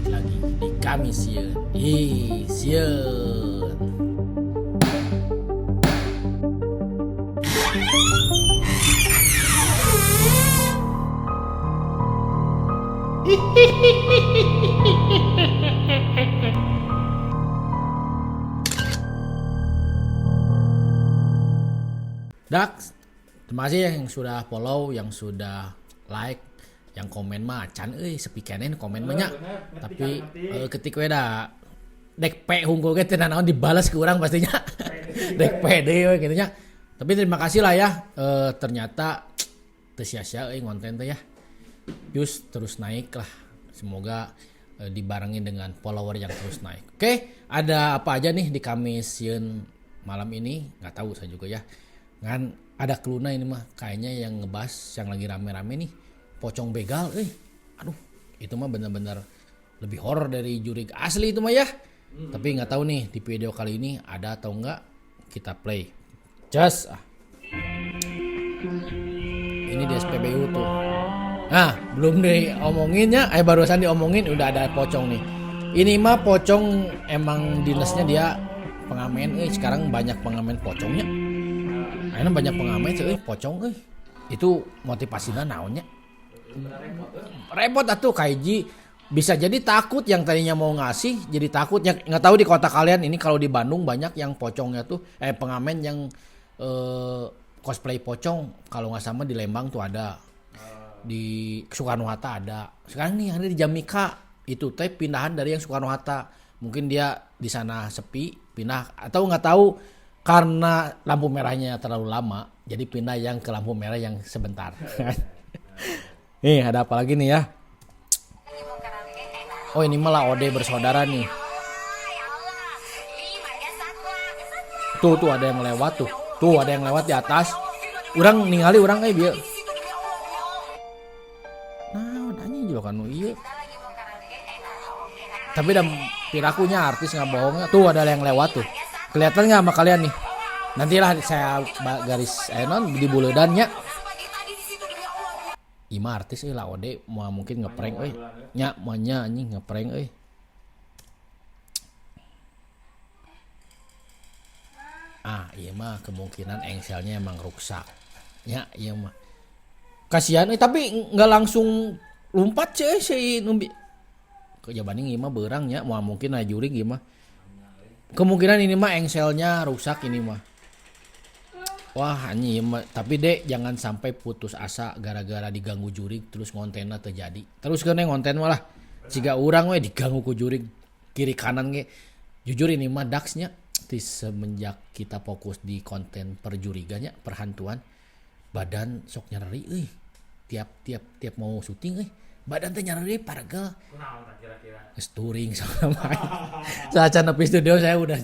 Balik lagi di Kamis Sieun. Ih, sieun. Dak, terima kasih yang sudah follow, yang sudah like, yang komen mah can euy, sepi keneh nu komen mah nya. Tapi ketik we da dek P hungkul ge teu nanaon dibalas ke urang pastinya. Dek P deui we kitu nya. Tapi terima kasih lah ya, ternyata teu sia-sia euy ngonten teh ya. Views terus naik lah. Semoga dibarengin dengan follower yang terus naik. Oke, ada apa aja nih di Kamis Sieun malam ini? Nggak tahu saya juga ya. Ngan ada keluna ini mah kayaknya yang ngebahas yang lagi rame-rame nih, pocong begal euy. Aduh, itu mah bener-bener lebih horor dari jurig asli itu mah ya. Tapi nggak tahu nih di video kali ini ada atau enggak, kita play. Just ah. Ini di SPBU tuh. Nah, belum diomonginnya, barusan diomongin udah ada pocong nih. Ini mah pocong emang dinasnya dia pengamen, sekarang banyak pengamen pocongnya. Akhirnya banyak pengamen sih, pocong, Itu motivasinya naonnya? Repot atuh kaiji. Bisa jadi takut yang tadinya mau ngasih jadi takut ya. Nggak tahu di kota kalian ini, kalau di Bandung banyak yang pocongnya tuh, pengamen yang cosplay pocong. Kalau nggak sama di Lembang tuh ada, di Soekarno Hatta ada. Sekarang nih ada di Jamika, itu teh pindahan dari yang Soekarno Hatta. Mungkin dia di sana sepi, pindah, atau nggak tahu karena lampu merahnya terlalu lama jadi pindah yang ke lampu merah yang sebentar. Nih ada apa lagi nih ya? Oh, ini malah Ode bersaudara nih. Tuh, tuh ada yang lewat tuh. Tuh ada yang lewat di atas. Urang ningali urang euy bieu. Nah, anjing juga kan ieu. Tapi dah pirakunya artis nggak bohong. Tuh ada yang lewat tuh. Kelihatan nggak sama kalian nih? Nantilah saya garis non di buledannya. Ima artis euy lah Ode mau mungkin ngeprank euy. Nya moanya anjing ngeprank euy. Ah, iya mah kemungkinan engselnya emang rusak. Ya, iya mah. Kasihan tapi nggak langsung lompat sih si numbi. Kejabaning ieu mah beurang nya, moal mungkin aya jurig ieu mah. Kemungkinan ini mah engselnya rusak ini mah. Wah, anjing ieu mah. Tapi Dek, jangan sampai putus asa gara-gara diganggu jurig terus ngontenna teu jadi. Terus keun ngonten malah. Siga urang we diganggu ku jurig kiri kanan ge. Jujur ini mah daksnya di semenjak kita fokus di konten perjurigannya, perhantuan, badan sok nyeri euy. Tiap mau syuting euy, badan teh nyeri paragel. Kunaon tah kira-kira? Geus touring sama main. Saat can nepi studio saya udah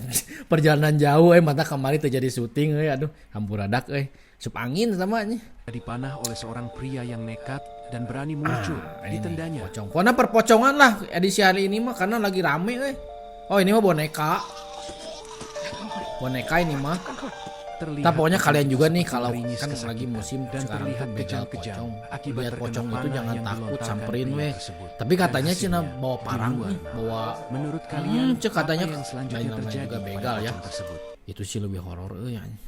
perjalanan jauh mata kemarin terjadi syuting euy, aduh hampuradak euy. Sup angin sama nya. Dipanah oleh seorang pria yang nekat dan berani muncul Ah, di ini nih, tendanya. pocong. Pokoknya perpocongan lah edisi hari ini mah karena lagi rame euy. Oh, ini mah boneka. Boneka ini mah. Terlihat Nah, pokoknya kalian juga nih seperti kalau meringis kan lagi kesakitan musim dan sekarang terlihat tuh begal kejang-kejang pocong. akibat Lihat terkena pocong itu panah jangan yang takut, dilontarkan samperin pria weh. tersebut. Tapi Dan katanya Cina hasilnya bawa di parang luar nih, nalar. bawa Menurut kalian, cek katanya apa yang selanjutnya lain namanya terjadi juga pada begal ya. pocong tersebut? Itu sih lebih horor euy anjing.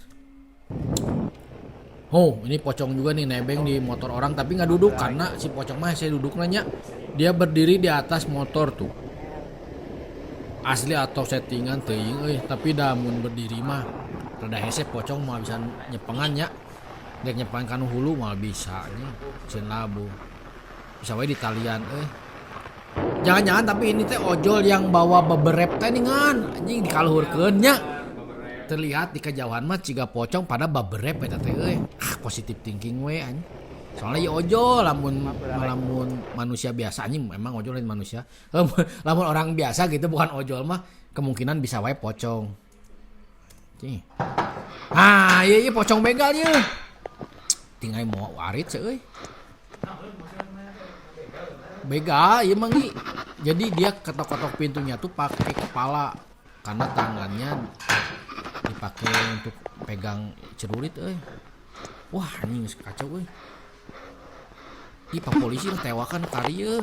Oh, ini pocong juga nih nebeng di motor orang tapi nggak duduk karena si pocong mah saya duduk nanya. Dia berdiri di atas motor tuh. Asli atau settingan teuing euy, tapi dah mun berdiri mah rada hese pocong mah bisa nyepengan nya. Dek nyepengan kanu hulu mah bisa nya. Sieun labuh. Bisa wae di talian euy. Jangan-jangan tapi ini teh ojol yang bawa beberep teh ningan anjing dikaluhurkeun nya. Terlihat di kejauhan mah ciga pocong pada baberep eta teh euy. Ah, positive thinking we anjing. Soalnya ya ojol lamun manusia biasa anjing memang ojol lain manusia. Lamun orang biasa gitu bukan ojol mah kemungkinan bisa wae pocong. Cih. Ah, iya, iya pocong begal ye. Tinggal mau warit sih euy. Begal ieu mah Gi. Jadi dia ketok-ketok pintunya tuh pakai kepala karena tangannya dipakai untuk pegang celurit euy. Wah, anjing kacau euy. Ih, pak polisi lah tewakan kali ye.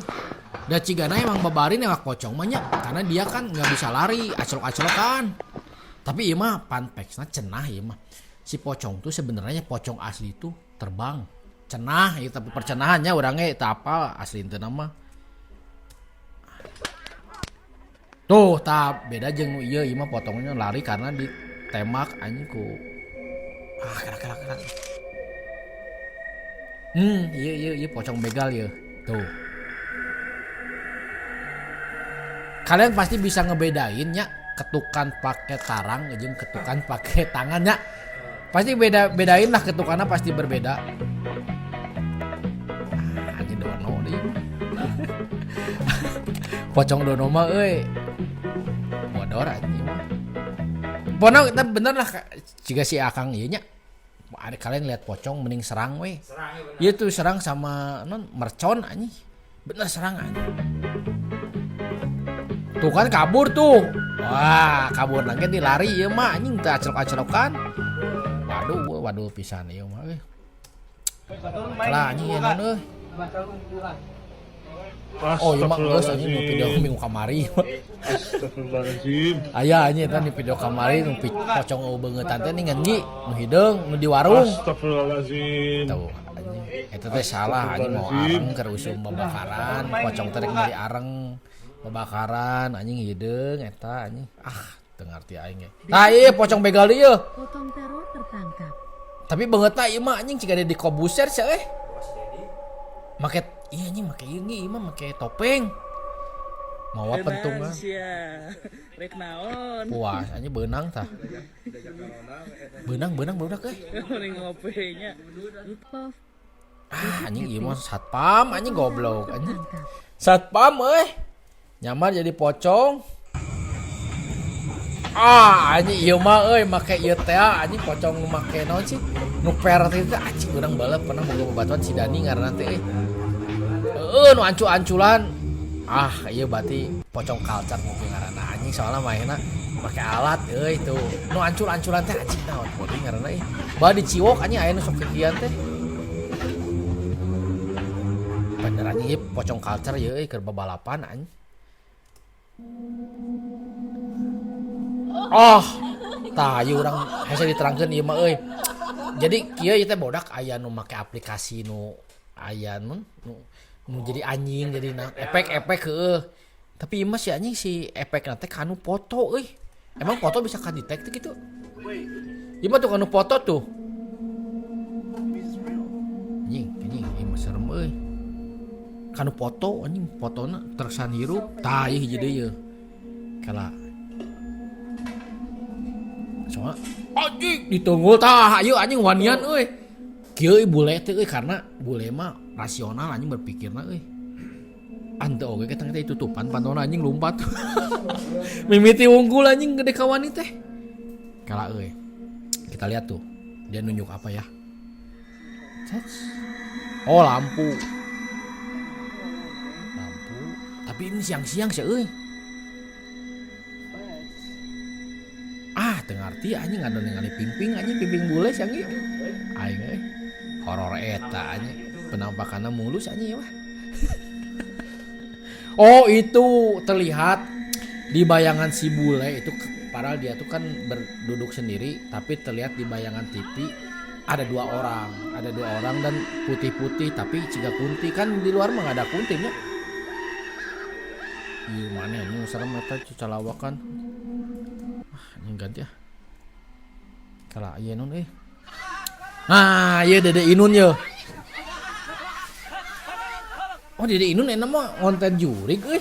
Da cigana emang babari newak pocong mah nya, karena dia kan nggak bisa lari, aclok-aclokan. Tapi ieu mah panpeksna cenah ieu mah. Si pocong tuh sebenarnya pocong asli tuh terbang. Cenah ieu tapi percenahannya urangnya teu apal asli teu nama. Tuh, tak beda jeung nu ieu, ieu mah potongnya lari karena ditembak anjing ku. Ah, kerak kerak kerak. Iya iya iya pocong begal ya. Tuh. Kalian pasti bisa ngebedain nya ketukan pakai tarang jeung ketukan pakai tangan nya. Pasti beda-bedain lah ketukannya pasti berbeda. Ah, anjing dono deui. Pocong dono mah euy. Bodor anjing mah. Pokoknya kita bener lah jika si Akang ieu nya. Ada kalian lihat pocong mending serang weh. Serang ya bener. Iya tuh serang sama non mercon anjing. Bener serang anjing. Tuh kan kabur tuh. Wah, kabur lagi dilari ieu mah anjing teu aclok-aclokan. Waduh, waduh pisan ieu mah euy. Lah anjing ieu naon euy. Oh, ieu mah geus anjing nu video minggu kamari. Astagfirullahaladzim. Aya anjing eta di video kamari nu pocong eueuh beungeutan teh ningan gi nu hideung nu di warung. Astagfirullahaladzim. Tuh anjing eta teh salah anjing mau areng keur usum babakaran, pocong teh rek meuli areng babakaran anjing hideung eta anjing. Ah, teu ngarti aing ge. Tah ieu pocong begal ieu. Potong taro tertangkap. Tapi beungeutna ieu mah anjing ciga di Kobuser sia euy. Make iya anjing make ieu ieu mah make topeng. Mawa pentungan. Rek naon? Puas anjing beunang tah. Beunang-beunang barudak euy. Mending ngopi nya. Ah anjing ieu mah satpam anjing goblok anjing. Satpam euy. Nyamar jadi pocong. Ah anjing ieu mah euy make ieu teh anjing pocong nu make naon sih? Nu per teh anjing urang baheula pernah boga babatuan si Dani ngaranna teh euy. Heeh nu ancu-anculan. Ah ieu berarti pocong culture mungkin ngaranna anjing soalna mainna make alat euy tuh. Nu ancul-anculan teh anjing naon bodi ngaranna euy. Bae diciwok anjing aya nu sok kikian teh. Bener anjing ieu pocong culture ieu euy keur babalapan anjing. Oh, tah ieu urang hese diterangkeun ieu mah euy. Jadi kieu ieu teh bodak aya nu make aplikasi nu aya nu jadi anjing jadi na efek-efek heueuh. Tapi ieu mah si anjing si efekna teh kanu foto euy. Emang foto bisa kadetek teh kitu? Ieu mah tuh kanu foto tuh. Anjing, anjing ieu mah serem euy. Kanu foto anjing fotona terkesan hirup. Tah ieu hiji deui ieu. Kala. Soalnya anjing ditunggul tah ieu anjing wanian euy. Kieu bule teh euy karena bule mah rasional anjing berpikirna euy. Ante oge kita teh tutupan pantona anjing lompat. Mimiti unggul anjing gede kawani teh. Kala euy. Kita lihat tuh. Dia nunjuk apa ya? Oh, lampu. Lampu. Tapi ini siang-siang sih euy. Ah, teu ngarti anjing ngado ningali pingping anjing pingping bule siang ieu. Aing euy. Horor eta anjing. Penampakannya mulus anjing ya mah. Oh, itu terlihat di bayangan si bule itu padahal dia tuh kan berduduk sendiri tapi terlihat di bayangan TV ada dua orang dan putih-putih tapi ciga kunti kan di luar mah nggak ada kuntinya. Ih, mana ini serem eta calawakan. Ah, ini ganti ah. Kalah ieu nun euy. Nah, ieu Dede Inun ye. Oh, Dede Inun enak mah ngonten jurig euy.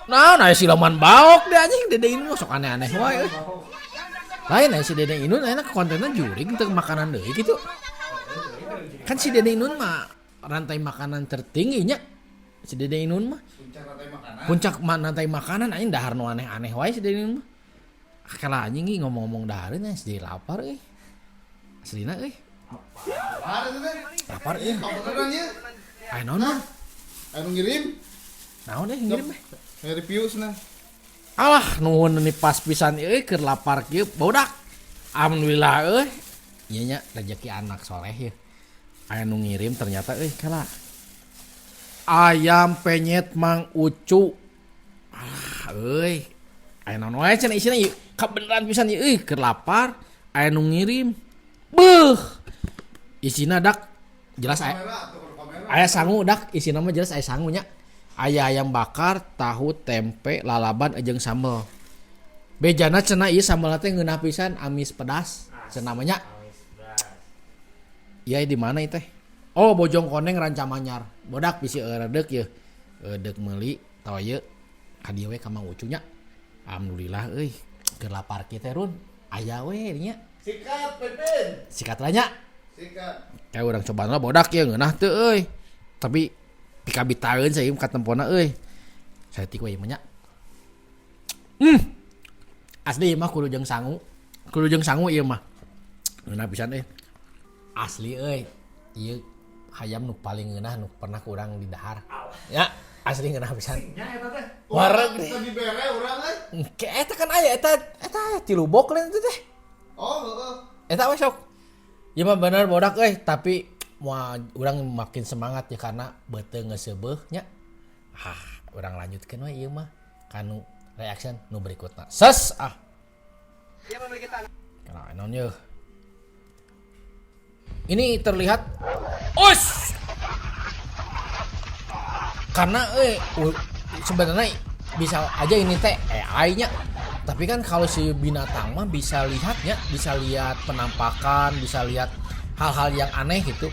Nah, nah si laman baok deh anjing Dede Inun sok aneh-aneh wae euy. Lain aya si Dede Inun enak kontennya jurig teu makanan deui gitu. Kan si Dede Inun mah rantai makanan tertinggi nya. Si Dede Inun mah puncak rantai makanan anjing dahar nu aneh-aneh wae si Dede Inun mah. Ah, kalah anjing ieu ngomong-ngomong dahareun geus jadi lapar euy. Aslina euy. Lapar euy. Aya naon mah? Anu ngirim? Naon euy ngirim eh? Review cenah. Alah nuhun nih pas pisan euy keur lapar kieu bodak. Alhamdulillah euy. Ieu nya rezeki anak soleh ye. Aya nu ngirim ternyata euy, kala. Ayam penyet Mang Ucu. Ah, euy. Aya naon wae cenah isina ieu. Kabeneran pisan ieu euy, keur lapar aya nu ngirim. Beuh. Isina dak jelas aya, aya sangu dak, isina mah jelas aya sangu nya. Aya ayam bakar, tahu, tempe, lalaban jeung sambel. Bejana cenah ieu sambelna teh ngeunah pisan, amis pedas cenah mah nya. Ieu di mana ieu teh? Oh, Bojong Koneng Rancamanyar. Bodak bisi eureudek yeuh. Eudek meuli tawa ieu ka dieu we ka Mang Ucu nya. Alhamdulillah euy, keur lapar kieu teh run. Aya we nya. Sikat, Pipin. Sikat lah nya. Sikat. Kayak urang cobaan lah bodak ya ngeunah teu euy. Tapi pikabitaeun saya ka tempona euy. Saeutik we ieu mah nya. Asli ieu mah kudu jeung sangu. Kudu jeung sangu ieu mah. Ngeunah pisan euy. Asli euy. Ieu hayam nu paling ngeunah nu pernah ku urang didahar. Ya, asli ngeunah pisan. Wareg deh. Teu dibere urang euy. Engke eta kan aya eta eta aya tilu bok lain teh. Oh, heeh. Eta we sok. Ieu mah bener bodak euy, tapi moal urang makin semangat ya karena beuteung geus seubeuh nya. Ah, urang lanjutkeun we ieu mah kanu reaction nu berikutna. Ses ah. Nah, naon yeuh. Ini terlihat os. Karena sebenarnya bisa aja ini teh AI-nya. Tapi kan kalau si binatang mah bisa lihatnya, bisa lihat penampakan, bisa lihat hal-hal yang aneh gitu.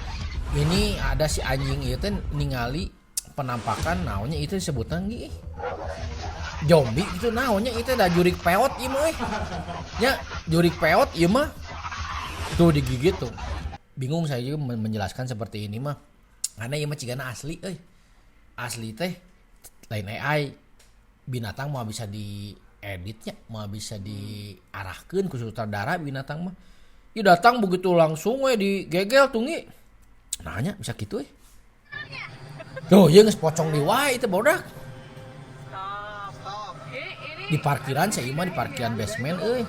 Ini ada si anjing ieu teh ningali penampakan naonnya itu disebutan ge. Zombie gitu naonnya itu ada jurik peot ieu mah euy. Nya jurik peot ieu mah. Tuh digigit tuh. Bingung saya juga menjelaskan seperti ini mah. Karena ieu mah cigana asli euy. Asli teh lain AI. Binatang mah bisa dieditnya, mah bisa diarahkeun ku sutradara binatang mah. Ieu datang begitu langsung we digegel tunggi. Nanya bisa gitu euy. Tuh, ieu geus pocong di wae teh bodak. Di parkiran saya mah di parkiran basement euy.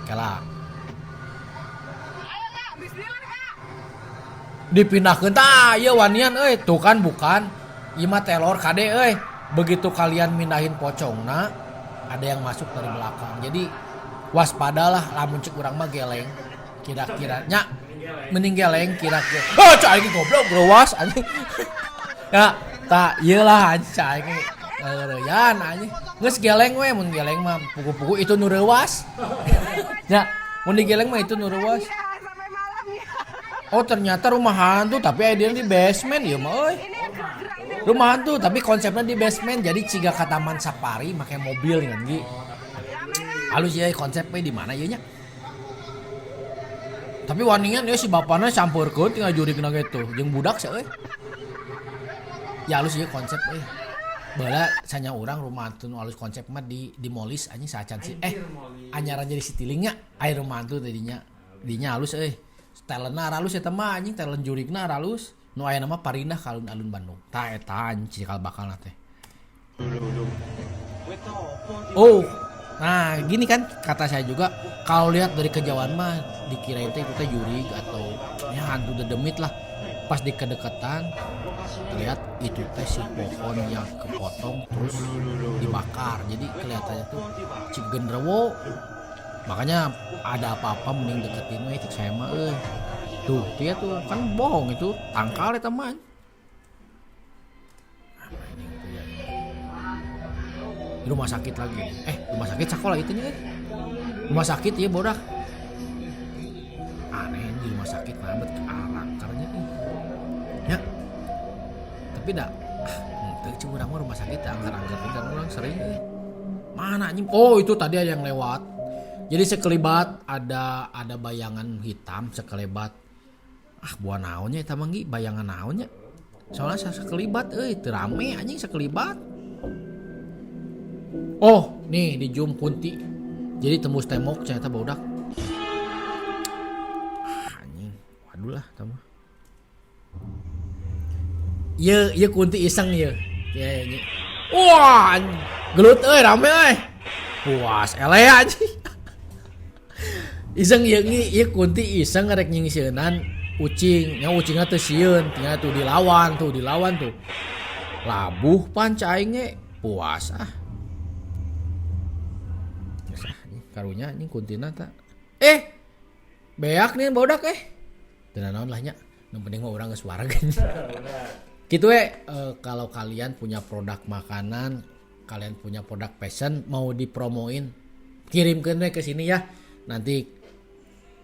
Kela. Dipindahkeun tah ieu wanian euy. Tuh kan bukan. Ieu mah telor kade euy. Begitu kalian mindahin pocongna, ada yang masuk dari belakang. Jadi waspadalah lamun cek urang mah geleng. Kira-kira nya mending geleng kira-kira. Oh, cai aing goblok reuas anjing. Ya, tak ieu lah anjing cai aing ngeureyan anjing. Geus geleng we mun geleng mah pugu-pugu itu nu reuas. Ya, mun digeleng mah itu nu reuas. Oh, ternyata rumah hantu tapi aya di basement ieu mah euy. Rumah hantu tapi konsepnya di basement jadi ciga ka taman safari make mobil kan gi. Halus ya konsepnya di mana ieu nya. Tapi wanian ya si bapana sampeurkeun tinggal jurigna ge tuh jeung budak sih euy. Ya halus ieu konsep euy. Baheula sanya urang rumah hantu nu halus konsep mah di dimolis anjing saacan si anyaran jadi Citilink nya aya rumah hantu tadinya. Dinya halus euy. Talentna halus eta mah anjing talent jurigna halus. Nu aya nama Parindah ka alun-alun Bandung. Tah eta anjing cikal bakalna teh. Oh, nah gini kan kata saya juga kalau lihat dari kejauhan mah dikira itu teh jurig atau ya hantu dedemit lah. Pas di kedekatan terlihat itu teh si pohon yang kepotong terus dibakar. Jadi kelihatannya tuh cik genderuwo. Makanya ada apa-apa mending deketin we cek saya mah euy. Tuh dia tuh kan bohong itu tangkal eta mah. Apa ini gitu ya? Di rumah sakit lagi. Rumah sakit sekolah itu nya. Rumah sakit ya bodak. Aneh di rumah sakit nah bet arangkarnya ih. Ya. Tapi dah henteu cing urang mah rumah sakit teh angker-angker teh kan urang sering euy. Mana anjing? Oh, itu tadi ada yang lewat. Jadi sekelibat ada bayangan hitam sekelebat. Ah, buah naonnya eta mah Gi? Bayangan naonnya? Soalnya sekelibat euy, teu rame anjing sekelibat. Oh, nih di zoom kunti. Jadi tembus tembok ternyata bodak. Ah, anjing, waduh lah eta mah. Ieu, ieu kunti iseng ieu. Ieu, ieu. Wah, anjing. Gelut euy, rame euy. Puas eleh anjing. Iseng ieu ngi, ieu kunti iseng rek nyingsieunan Ucing, nya ucingna teu sieun, tinggal tuh dilawan tuh, dilawan tuh. Labuh pan aing ge puas ah. Geus ah, anjing, karunya anjing kuntina ta. Eh, beak nih bodak eh. Teu naon lah nya. Nu penting mah urang geus wareg. Gitu we, kalau kalian punya produk makanan, kalian punya produk fashion mau dipromoin, kirimkeun we ke sini ya. Nanti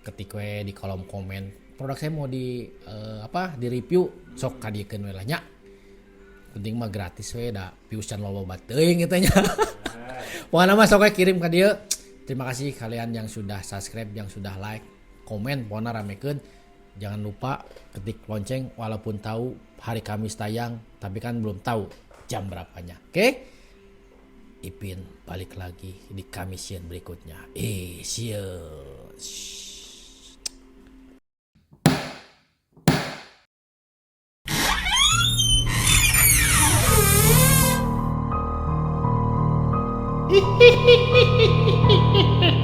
ketik we di kolom komen produk saya mau di apa di review, sok kadiekeun we lah nya. Penting mah gratis we da views can loba teuing kitu nya. Pokoknya mah sok we kirim ka dieu. Terima kasih kalian yang sudah subscribe, yang sudah like, komen, pokoknya ramekeun. Jangan lupa ketik lonceng walaupun tahu hari Kamis tayang, tapi kan belum tahu jam berapanya. Oke? Ipin balik lagi di Kamisien berikutnya. See you. Hihihihihihi.